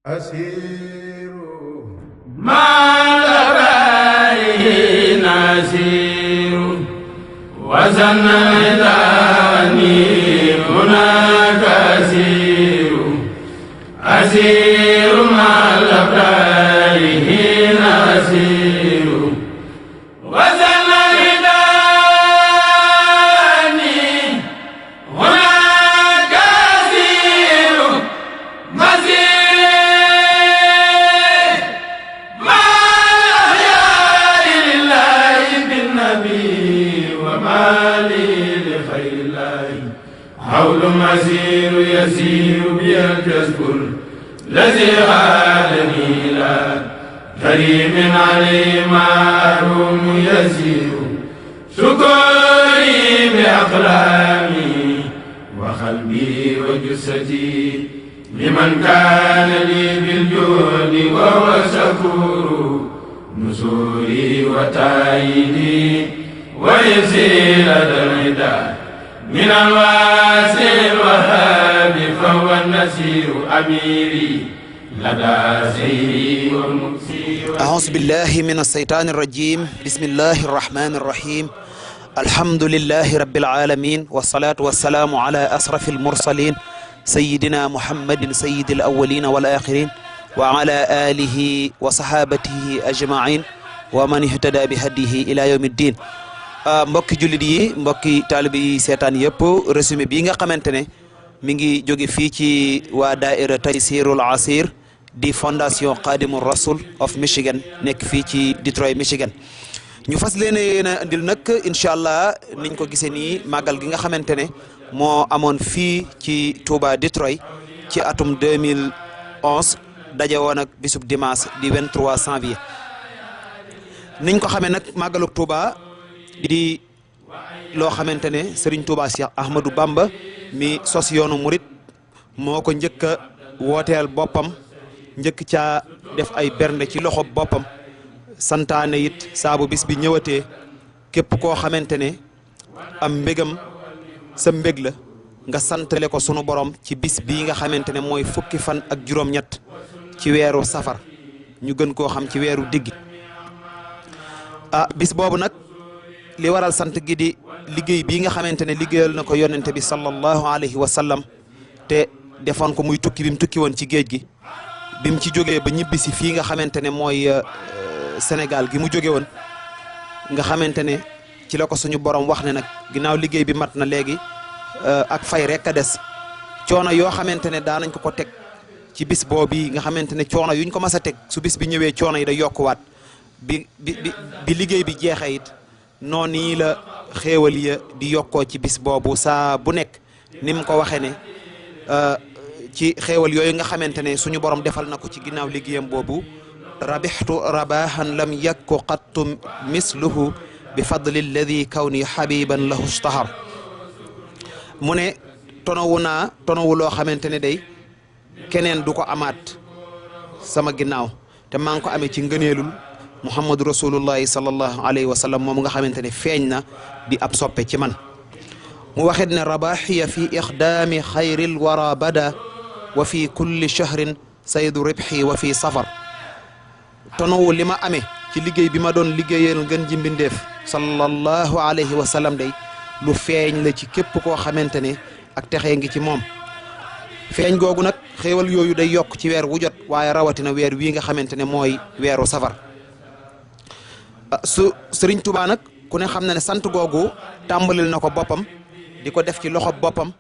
أسير مع الأبرار نسير وزناني هناك أسير مع الأبرار نسير حول مسير يسير بي الجسر الذي غالني إلى كريم علي معروم يسير شكري بأقلامي وقلبي وجسدي لمن كان لي بالجود وهو شكور نصوري وتأييدي ويسير الردى من الواسع الوهاب فهو النسير أميري لدى سيري والمكسير. أعوذ بالله من الشيطان الرجيم. بسم الله الرحمن الرحيم. الحمد لله رب العالمين والصلاة والسلام على أشرف المرسلين سيدنا محمد سيد الأولين والآخرين وعلى آله وصحابته أجمعين ومن اهتدى بهديه إلى يوم الدين. mbokki jullit yi mbokki taalibe yi seetaan yëpp résumé bii nga xamante ne mi ngi jóge fii ci waa daaira Taysirul Asir di fondation Khadimul Rasul of Michigan nekk fii ci Detroit Michigan ñu fas leen a indil nag incha allah niñ ko gisee nii màggal gi nga xamante ne moo amoon fii ci Touba Detroit ci atum 2011 daje woon ak bisub dimanche di 23 janvier niñ ko xamee nag màggalu Touba di loo xamante ne Serigne Touba Cheikh Ahmadou Bamba mi sos yoonu murit moo ko njëkk a wooteel boppam njëkk caa def ay bernde ci loxo boppam santaane it saabu bis bi ñëwatee képp koo xamante ne am mbégam sa mbég la nga santale ko sunu borom ci bis bii nga xamante ne mooy fukki fan ak juróom-ñett ci weeru safar ñu gën koo xam ci weeru diggi bis boobu nag li waral sant gi di liggéey bii nga xamante ne liggéeyal na ko yonente bi sallallahu alayhi wa sallam te defoon ko muy tukki bi mu tukki woon ci géej gi bi mu ci jógee ba ñibbi si fii nga xamante ne mooy Sénégal gi mu jóge woon nga xamante ne ci la ko suñu borom wax ne nag ginnaaw liggéey bi mat na léegi ak fay rek a des coono yoo xamante ne daanañ ko teg ci bis boobu nga xamante ne coono yuñ ko mas a teg su bis bi ñëwee coono yi da yokkuwaat bi liggéey bi jeexee it noonu nii la xéewal ya di yokkoo ci bis boobu saa bu nekk ni mu ko waxee ne ci xéewal yooyu nga xamante ne suñu borom defal na ko ci ginnaaw liggéeyam boobu rabixtu rabahan lam yakku qattu misluhu bi fadli alladi kawni habiban lahu stahar mu ne tonowu loo xamante ne day keneen du ko amaat sama ginnaaw te maa ngi ko amee ci ngëneelul muhammadu rasulullahi sallallahu alayhi wa sallam moom nga xamante ne feeñ na di ab soppe ci man mu waxit ne rabaxiya fi ixdaami xayril wara bada wa fi kulli shahrin saydu ribxi wa fi safar tonowu li ma amee ci liggéey bi ma doon liggéeyal ngën ji mbindeef sallallahu alayhi wa sallam day lu feeñ la ci képp koo xamante ne ak texee ngi ci moom feeñ googu nag xéewal yooyu day yokk ci weer wu jot waaye rawatina weer wii nga xamante ne mooy weeru safar su Serigne Touba nag ku ne xam na ne sant googu tàmbalil na ko boppam di ko def ci loxo boppam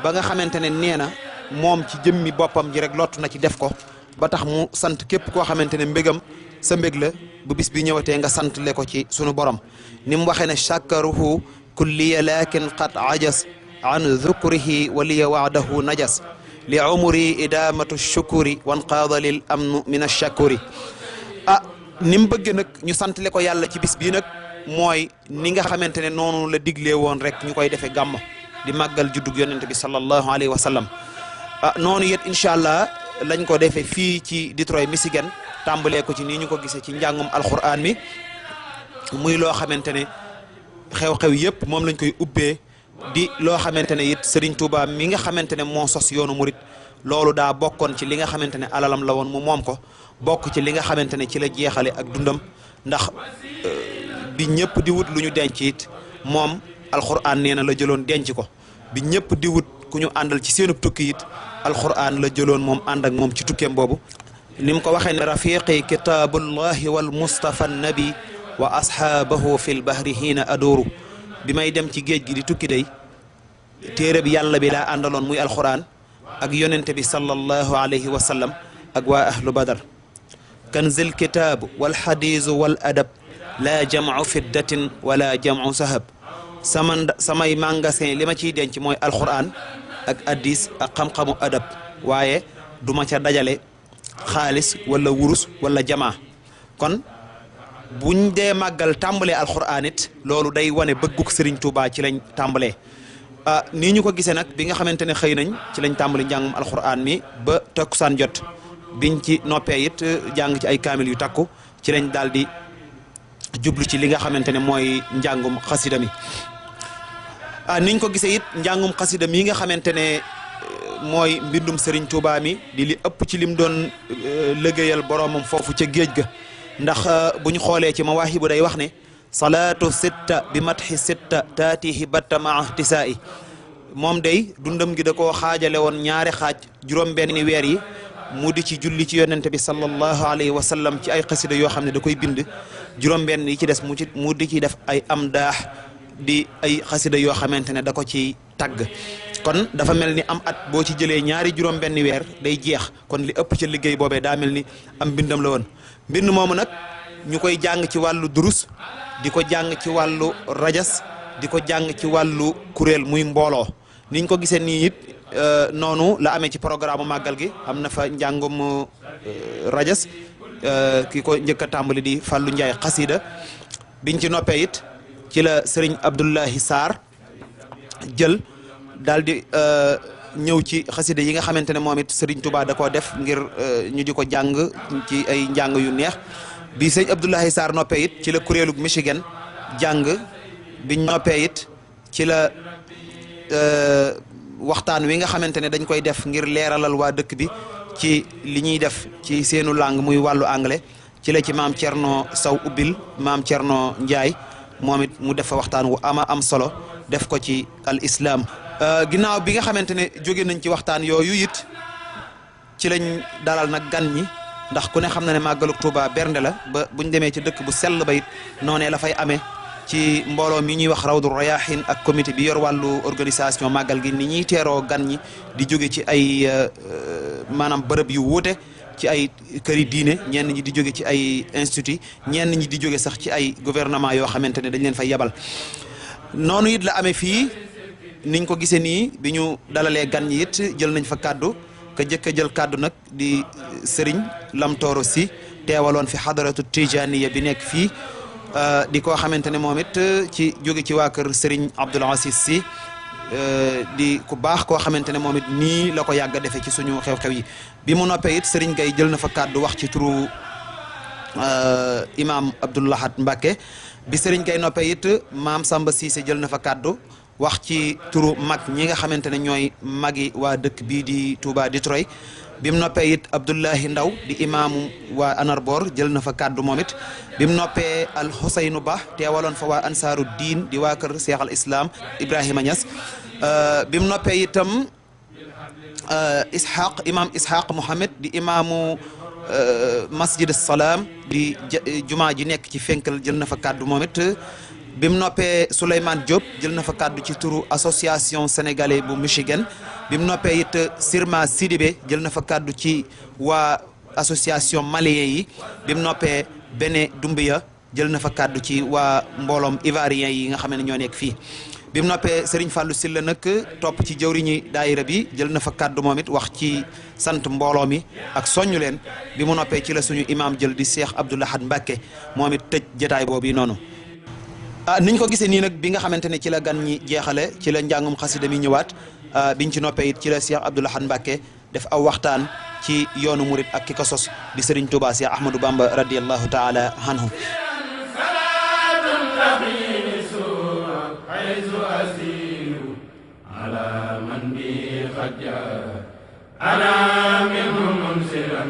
ba nga xamante ne nee na moom ci jëmmi boppam ji rek lottu na ci def ko ba tax mu sant képp koo xamante ne mbégam sa mbég la bu bis bi ñëwatee nga sant le ko ci sunu borom ni mu waxee ne chakaruhu kulliya lakin qad ajas an dhukrihi waliya waadahu najas li umri idamatu shukuri wanqaada lil amnu min ashakuri ni mu bëgg nag ñu santale ko yàlla ci bis bii nag mooy ni nga xamante ne noonu la diglee woon rek ñu koy defee gàmm di màggal juddug yonente bi sallallahu alayhi wa sallam noonu yet incha allah lañ ko defee fii ci Detroit Michigan tàmbalee ko ci nii ñu ko gisee ci njàngum alquran mi muy loo xamante ne xew-xew yëpp moom lañ koy ubbee di loo xamante ne it Serigne Touba mi nga xamante ne moo sos yoonu murit loolu daa bokkoon ci li nga xamante ne alalam la woon mu moom ko bokk ci li nga xamante ne ci la jeexale ak dundam ndax bi ñëpp di wut lu ñu denc it moom alxuraan nee na la jëloon denc ko bi ñëpp di wut ku ñu àndal ci seenub tukki it alxuraan la jëloon moom ànd ak moom ci tukkeem boobu ni mu ko waxee ne rafiqi kitaabullahi wal mustafa nabi wa ashaabahu fil bahri hiina adooru bi may dem ci géej gi di tukki day téere bi yàlla bi laa àndaloon muy alxuraan ak yonente bi sallallahu alayhi wa sallam ak waa ahlu badar kanzil kitaab wal xadiisu wal adab laa jamcu fiddatin wala jamcu sahab samay magasin li ma ciy denc mooy alxuraan ak addis ak xam-xamu adab waaye du ma ca dajale xaalis wala wurus wala jamaa kon buñ dee màggal tàmbalee alxuraan it loolu day wane bëgguk Serigne Touba ci lañ tàmbalee nii ñu ko gisee nag bi nga xamante ne xëy nañ ci lañ tàmbali njàngum alxuraan mi ba takkusaan jot biñ ci noppee it jàng ci ay kaamil yu takku ci lañ daal di jublu ci li nga xamante ne mooy njàngum xasida mi niñ ko gisee it njàngum xasida mi nga xamante ne mooy mbindum Serigne Touba mi di li ëpp ci lim doon liggéeyal boromam foofu ca géej ga ndax bu ñu xoolee ci mawaahibu day wax ne salaatu sitta bi matxi sitta taatihi batta maa tisaa moom day dundam gi da koo xaajale woon ñaari xaaj juróom-benni weer yi mu di ci julli ci yonente bi sallallahu alayhi wa sallam ci ay xasida yoo xam ne da koy bind juróom-benn yi ci des mu di ci def ay amdaax di ay xasida yoo xamante ne da ko ci tagg kon dafa mel ni am at boo ci jëlee ñaari juróom-benni weer day jeex kon li ëpp ca liggéey boobee daa mel ni am mbindam la woon mbind moomu nag ñu koy jàng ci wàllu durus di ko jàng ci wàllu rajas di ko jàng ci wàllu kuréel muy mbooloo niñ ko gisee nii it noonu la amee ci programme màggal gi am na fa njàngum rajas ki ko njëkk a tàmbali di Fallou Ndiaye xasida biñ ci noppee it ci la Serigne Abdoulahi Sarr jël daal di ñëw ci xasida yi nga xamante ne moom it Serigne Touba da koo def ngir ñu di ko jàng ci ay njàng yu neex bi sëñ Abdoulahi Sarr noppee it ci la kuréelu Michigan jàng biñ noppee it ci la waxtaan wi nga xamante ne dañ koy def ngir leeralal waa dëkk bi ci li ñuy def ci seenu langue muy wàllu anglais ci la ci maam Thierno Sow ubbil maam Thierno Ndiaye moom it mu def fa waxtaan wu ama am solo def ko ci al islam ginnaaw bi nga xamante ne jóge nañ ci waxtaan yooyu it ci lañ dalal nag gan ñi ndax ku ne xam na ne màggalu Touba bernde la ba buñ demee ci dëkk bu sell ba it noonee la fay amee ci mbooloo mi ñuy wax Rawdu Rayaahin ak comité bi yor wàllu organisation màggal gi ni ñuy teeroo gan ñi di jóge ci ay maanaam bërëb yu wuute ci ay këri diine ñenn ñi di jóge ci ay institut ñenn ñi di jóge sax ci ay gouvernement yoo xamante ne dañ leen fay yebal noonu it la amee fii niñ ko gisee nii bi ñu dalalee gan ñi it jël nañ fa kàddu ka jëkk a jël kàddu nag di Serigne Lamtooro si teewaloon fi xadaratu tijaniya bi nekk fii di ko xamante ne moom it ci jóge ci waa kër Serigne Abdoul Aziz si di ku baax koo xamante ne moom it nii la ko yàgg a defee ci suñu xew-xew yi bi mu noppee it Serigne Gaye jël na fa kàddu wax ci turu imam Abdoul Ahad Mbacké bi Serigne Gaye noppee it maam Samba Cissé jël na fa kàddu wax ci turu mag ñi nga xamante ne ñooy magi waa dëkk bii di Touba Detroit bi mu noppee it Abdoulahi Ndaw di imaamu waa Anarbor jël na fa kàddu moom it bi mu noppee al Xuseynu Ba teewaloon fa waa Ansaaru Diin di waa kër Cheikh al Islam Ibrahima Niass bi mu noppee itam imam Ishaq Mohamed di imaamu Masjid Salaam di jumaa ji nekk ci Fenkal jël na fa kàddu moom it bi mu noppee Souleymane Diop jël na fa kàddu ci turu association sénégalais bu Michigan bi mu noppee it Sirma Sidibé jël na fa kàddu ci waa association malien yi bi mu noppee Bene Doumbia jël na fa kàddu ci waa mbooloom ivoirien yi nga xam ne ñoo nekk fii bi mu noppee Serigne Fallou Sylla nag topp ci jëwriñi daayira bi jël na fa kàddu moom it wax ci sant mbooloo mi ak soññu leen bi mu noppee ci la suñu imam jël di Cheikh Abdoul Ahad Mbacké moom it tëj jotaay boobu yi noonu niñ ko gisee nii nag bi nga xamante ne ci la gan ñi jeexale ci la njàngum xasida mi ñëwaat biñ ci noppee it ci la Cheikh Abdoul Ahad Mbacké def aw waxtaan ci yoonu murit ak ki ko sos di Serigne Touba Cheikh Ahmadou Bamba radiyallahu taala anhu أنا منه منزلا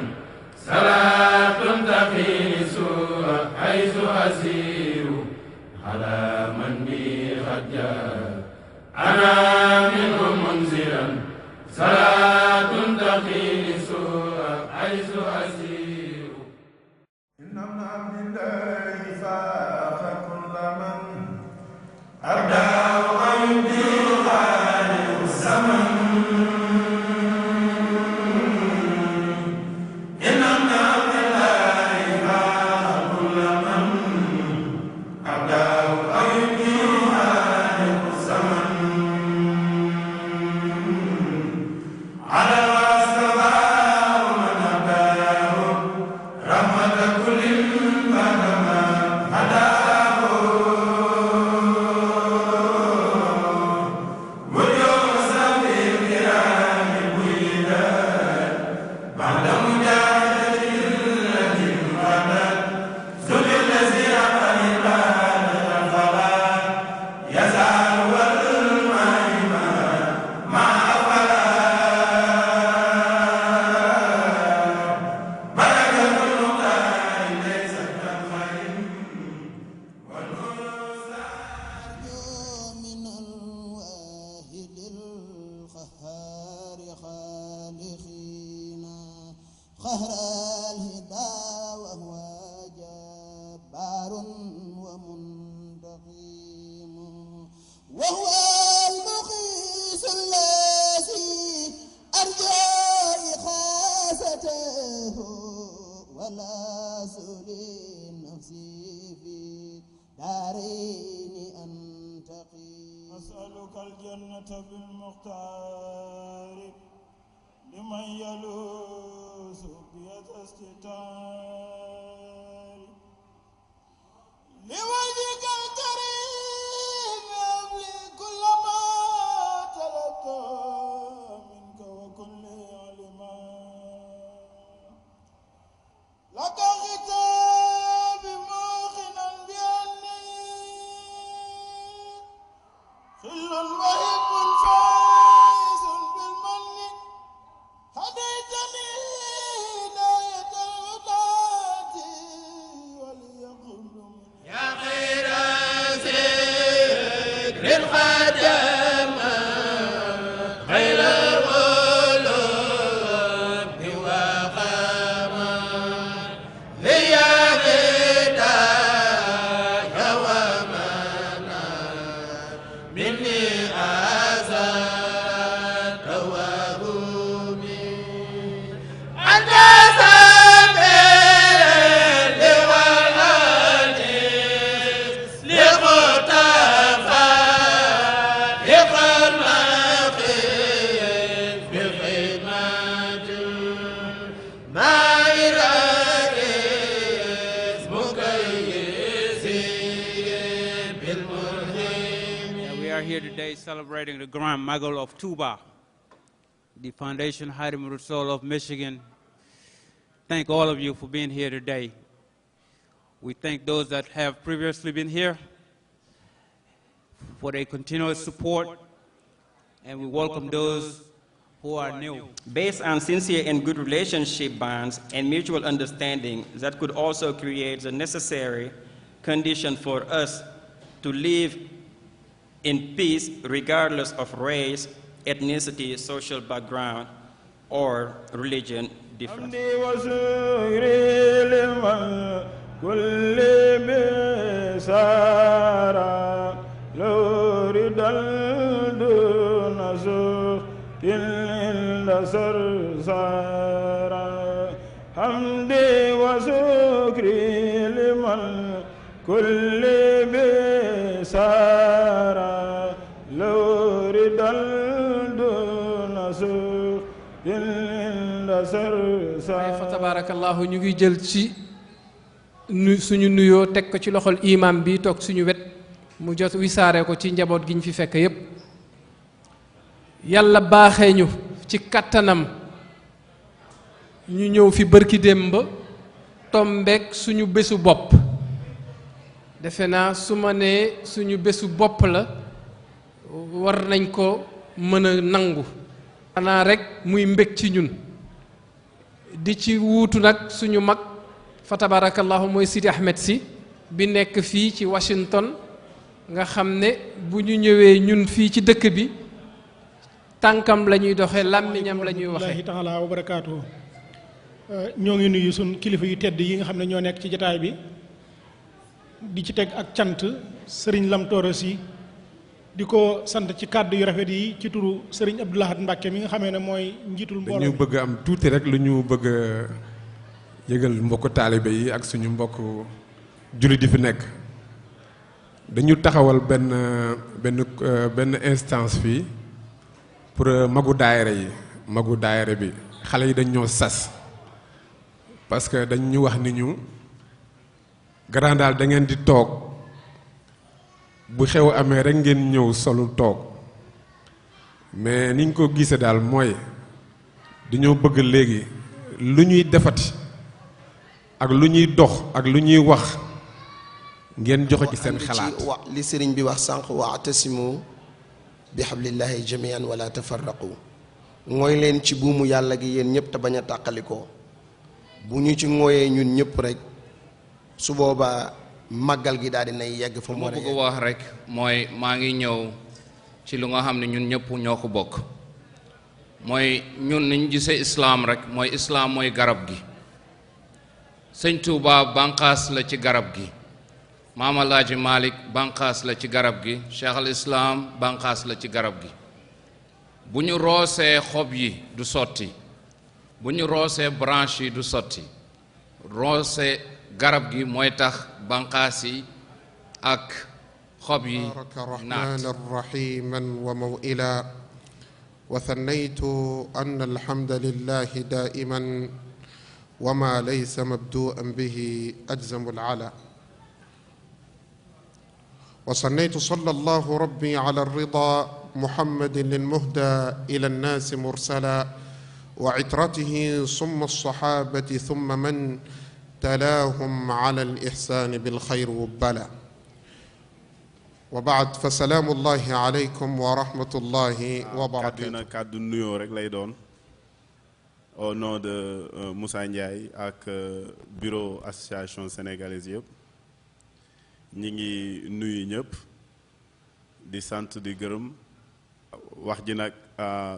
صلاة تقي سوء حيث أسير على من بي قد جاء أنا منه منزلا صلاة تقي سوء حيث أسير إن من عبد الله فاق كل من أبدى ويبدي خالق الزمن Celebrating the Grand Magal of Touba, the Foundation Hadim Soul of Michigan. Thank all of you for being here today. We thank those that have previously been here for their continuous support, and we welcome those who are new. Based on sincere and good relationship bonds and mutual understanding that could also create the necessary condition for us to live in peace regardless of race, ethnicity, social background, or religion difference. fa tabarakallahu ñu ngi jël ci suñu nuyoo teg ko ci loxol imam bi toog suñu wet mu jot wisaare ko ci njaboot gi ñu fi fekk yépp yàlla baaxee ñu ci kattanam ñu ñëw fi bërki démb tombeek suñu bésu bopp defe naa su ma nee suñu bésu bopp la war nañ ko mën a nangu xanaa rek muy mbég ci ñun di ci wuutu nag suñu mag fa tabarakallahu mooy Sidi Ahmed si bi nekk fii ci Washington nga xam ne bu ñu ñëwee ñun fii ci dëkk bi tànkam la ñuy doxee làmmiñam la ñuy waxee taala wa barakaatu. ñoo ngi nuyu suñ kilifa yu tedd yi nga xam ne ñoo nekk ci jataay bi di ci teg ak cant sëriñ Lam Tooro si di ko sant ci kàddu yu rafet yi ci turu sëriñ Abdou Lahad Mbacke mi nga xamee ne mooy njiitul mbooloo dañu bëgg am tuuti rek lu ñu bëgg a yëgal mbokk taalibe yi ak suñu mbokk jullit yi fi nekk dañu taxawal benn instance fii pour magu daayira bi xale yi dañ ñoo sas parce que dañ ñu wax ni ñu grand daal da ngeen di toog bu xew amee rek ngeen ñëw solu toog mais niñ ko gisee daal mooy dañoo bëgg léegi lu ñuy defati ak lu ñuy dox ak lu ñuy wax ngeen joxe ci seen xalaat li sëriñ bi wax sànq wa'tasimu bi hablillahi jamian wala tafarraqu ngooy leen ci buumu yàlla gi yéen ñëpp te bañ a tàqalikoo bu ñu ci ngooyee ñun ñëpp rek su boobaa màggal gi daal dinay yegg fa mu war a bëgg wax rek mooy maa ngi ñëw ci lu nga xam ne ñun ñëpp ñoo ko bokk mooy ñun niñ gisee islaam rek mooy islaam mooy garab gi sëñ Tuuba banqaas la ci garab gi Maam Alaaji Malik banqaas la ci garab gi Cheikh al Islam banqaas la ci garab gi bu ñu roosee xob yi du sotti bu ñu roosee branche yi du sotti roose garab gi mooy tax banqaas yi ak xob yi naat rahiman wa maw'ila wa thannaytu anna alhamda lillahi daiman wa ma laysa mabdu'an bihi ajzamu al'ala wa sannaytu sallallahu rabbi ala ar-rida محمد للمهدى إلى الناس مرسلا وعترته ثم الصحابة ثم من تلاهم على الإحسان بالخير وبلا وبعد فسلام الله عليكم ورحمة الله وبركاته. kàddu nuyoo rek lay doon au nom de Moussa Ndiaye ak bureau association sénégalaise yëpp ñi ngi nuyu ñëpp di sant di gërëm. wax ji nag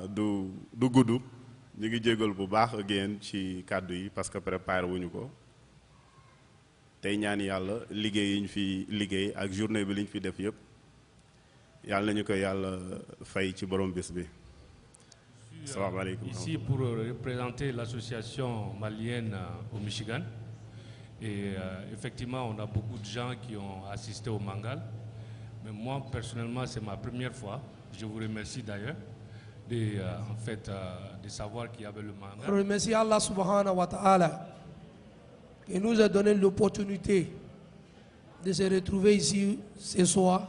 du gudd ñu ngi jégal bu baax ak yéen ci kàddu yi parce que préparé wuñu ko tey ñaan yàlla liggéey yi ñu fi liggéey ak journée bi li ñu fi def yëpp yàlla nañu ko yàlla fay ci borom bés bi. Asalaamaaleykum. Ici pour représenter l'association malienne au Michigan et effectivement on a beaucoup de gens qui ont assisté au Mangal mais moi personnellement c'est ma première fois. Je vous remercie d'ailleurs de savoir qu'il y avait le mandat. Je remercie Allah subhanahu wa ta'ala qui nous a donné l'opportunité de se retrouver ici ce soir.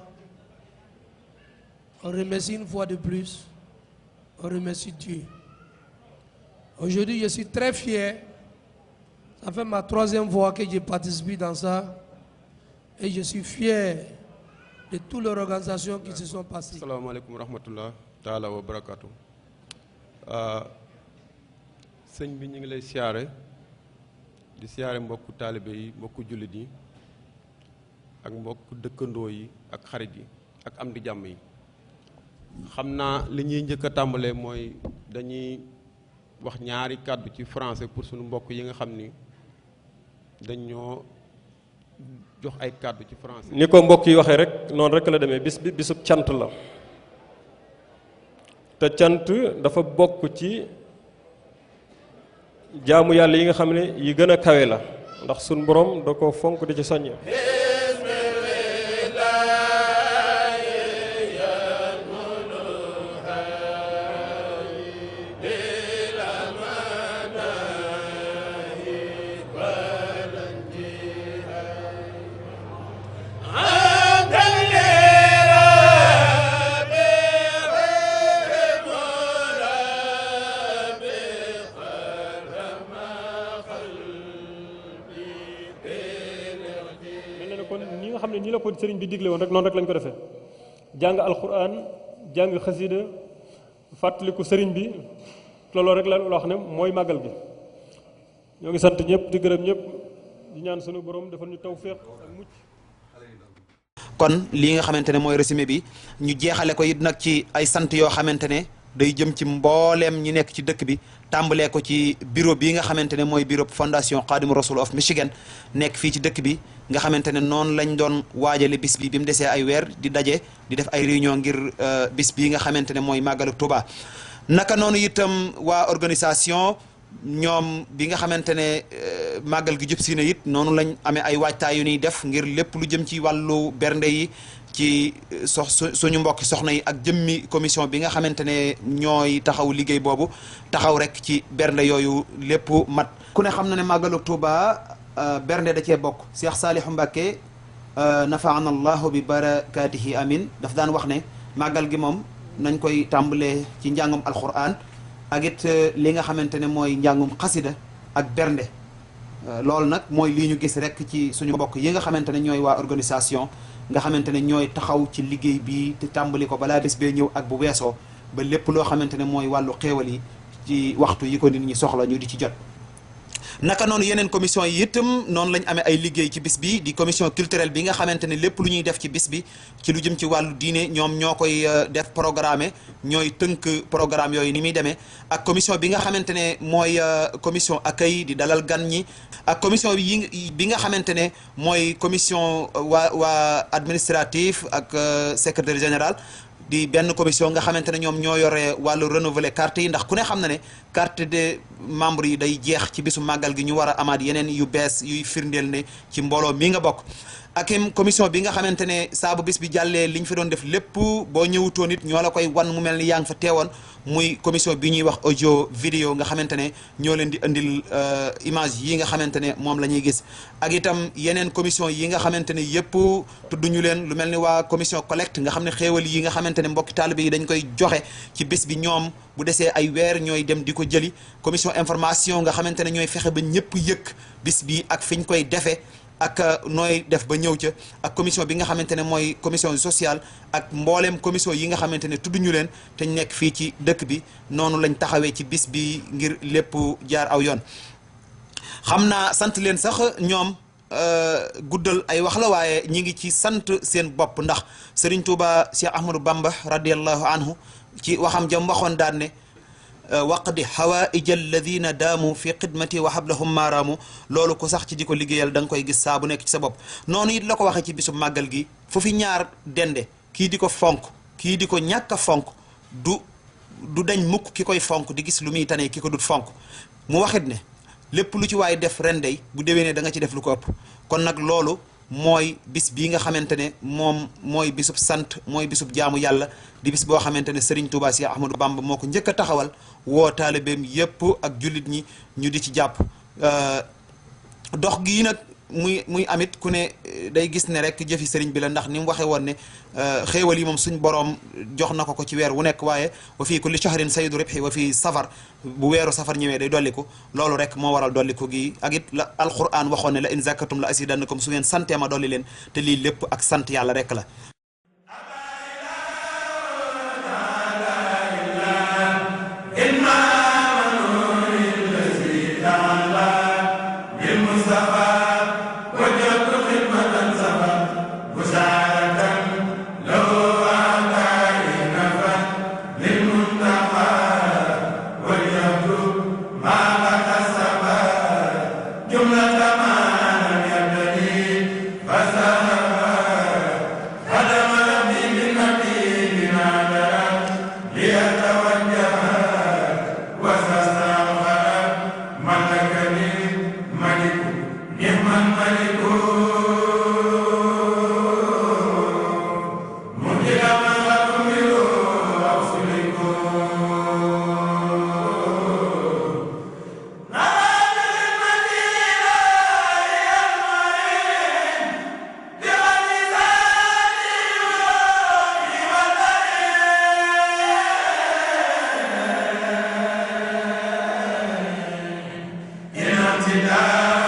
On remercie une fois de plus. On remercie Dieu. Aujourd'hui, je suis très fier. Ça fait ma 3e fois que je participe dans ça. Et je suis fier de toutes les organisations qui se sont passées. Assalamu alaikum wa rahmatullah taala wa barakatuh. Sëñ bi ñu ngi lay siyaare di siyaare mbokku taalibe yi mbokku jullit yi ak mbokku dëkkandoo yi ak xarit yi ak am di jàmm yi. xam naa li ñuy njëkk a tàmbalee mooy dañuy wax ñaari kàddu ci français pour suñu mbokk yi nga xam ni dañoo jox ay kàddu ci français. ni ko mbokk yi waxee rek noonu rek la demee bis bi bisub cant la te cant dafa bokk ci jaamu yàlla yi nga xam ne yi gën a kawe la ndax suñ borom da ko fonk di ci soññe. nii la ko sëriñ bi digle woon rek noonu rek lañ ko defee jàng alquran jàng xasida fàttaliku sëriñ bi loolu rek la wax ne mooy màggal gi ñoo ngi sant ñëpp di gërëm ñëpp di ñaan sunu borom defal ñu tawféex ak mucc. kon lii nga xamante ne mooy résumé bi ñu jeexale ko it nag ci ay sant yoo xamante ne day jëm ci mbooleem ñi nekk ci dëkk bi tàmbalee ko ci bureau bii nga xamante ne mooy bureau fondation Khadimou Rassoul of Michigan nekk fii ci dëkk bi nga xamante ne noonu lañ doon waajale bis bi mu desee ay weer di daje di def ay réunion ngir bis bii nga xamante ne mooy màggalu Touba. naka noonu itam waa organisation ñoom bi nga xamante ne màggal gi jub si na it noonu lañ amee ay waajtaay yu ñuy def ngir lépp lu jëm ci wàllu bernde yi ci suñu mbokki soxna yi ak jëmmi commission bi nga xamante ne ñooy taxaw liggéey boobu taxaw rek ci bernde yooyu lépp mat. ku ne xam na ne màggalu Touba bernde da cee bokk. Cheikh Saliou Mbacké nafaana allahu bi barakaatihi amin daf daan wax ne màggal gi moom nañ koy tàmbalee ci njàngum alquran ak it li nga xamante ne mooy njàngum xasida ak bernde loolu nag mooy lii ñu gis rek ci suñu mbokk yi nga xamante ne ñooy waa organisation nga xamante ne ñooy taxaw ci liggéey bi te tàmbali ko balaa bés bee ñëw ak bu weesoo ba lépp loo xamante ne mooy wàllu xéewal yi ci waxtu yi ko nit ñi soxla ñu di ci jot. naka noonu yeneen commission yi itam noonu lañ amee ay liggéey ci bis bi di commission culturelle bi nga xamante ne lépp lu ñuy def ci bis bi ci lu jëm ci wàllu diine ñoom ñoo koy def programme ñooy tënk programme yooyu ni muy demee ak commission bi nga xamante ne mooy commission accueil di dalal gan ñi ak commission bi nga xamante ne mooy commission waa administratif ak secrétaire général di benn commission nga xamante ne ñoom ñoo yore wàllu renouveler carte yi ndax ku ne xam na ne carte de membre yi day jeex ci bisu màggal gi ñu war a amaat yeneen yu bees yuy firndeel ne ci mbooloo mi nga bokk ak commission bi nga xamante ne saabu bis bi jàllee li ñu fi doon def lépp boo ñëwutoon it ñoo la koy wan mu mel ni yaa ngi fa teewoon muy commission bi ñuy wax audio vidéo nga xamante ne ñoo leen di indil image yi nga xamante ne moom la ñuy gis ak itam yeneen commission yi nga xamante ne yëpp tudd ñu leen lu mel ni waa commission collecte nga xam ne xéewal yi nga xamante ne mbokki taalibe yi dañ koy joxe ci bis bi ñoom bu desee ay weer ñooy dem di ko jëli commission information nga xamante ne ñooy fexe ba ñëpp yëg bis bi ak fiñ koy defee ak nooy def ba ñëw ca ak commission bi nga xamante ne mooy commission sociale ak mbooleem commission yi nga xamante ne tudd ñu leen te ñu nekk fii ci dëkk bi noonu lañ taxawee ci bis bi ngir lépp jaar aw yoon. xam naa sant leen sax ñoom guddal ay wax la waaye ñi ngi ci sant seen bopp ndax Serigne Touba Cheikh Ahmadou Bamba radiallahu anhu ci waxam jam waxoon daan ne waqdi hawaïja alladina daamu fi xidmati wa hablahum maaraamu loolu ko sax ci di ko liggéeyal da nga koy gis saa bu nekk ci sa bopp noonu it la ko waxee ci bisu màggal gi fu fi ñaar dende kii di ko fonk kii di ko ñàkk a fonk du dañ mukk ki koy fonk di gis lu muy tane ki ko dut fonk mu waxit ne lépp lu ci waay def ren day bu déwénee da nga ci def lu ko ëpp kon nag loolu mooy bis bii nga xamante ne moom mooy bisub sant mooy bisub jaamu yàlla di bis boo xamante ne Serigne Touba Cheikh Ahmadou Bamba moo ko njëkk a taxawal woo taalibeem yépp ak jullit ñi ñu di ci jàpp dox gii nag muy amit ku ne day gis ne rek jëfi sëriñ bi la ndax ni mu waxee woon ne xéewal yi moom suñ boroom jox na ko ci weer wu nekk waaye wa fii kulli shahrin saydu ribhi wa fii safar bu weeru safar ñëwee day dolliku loolu rek moo waral dolliku gi ak it la alquran waxoon ne la in zakatum la asidannakum su ngeen santee ma dolli leen te lii lépp ak sant yàlla rek la ila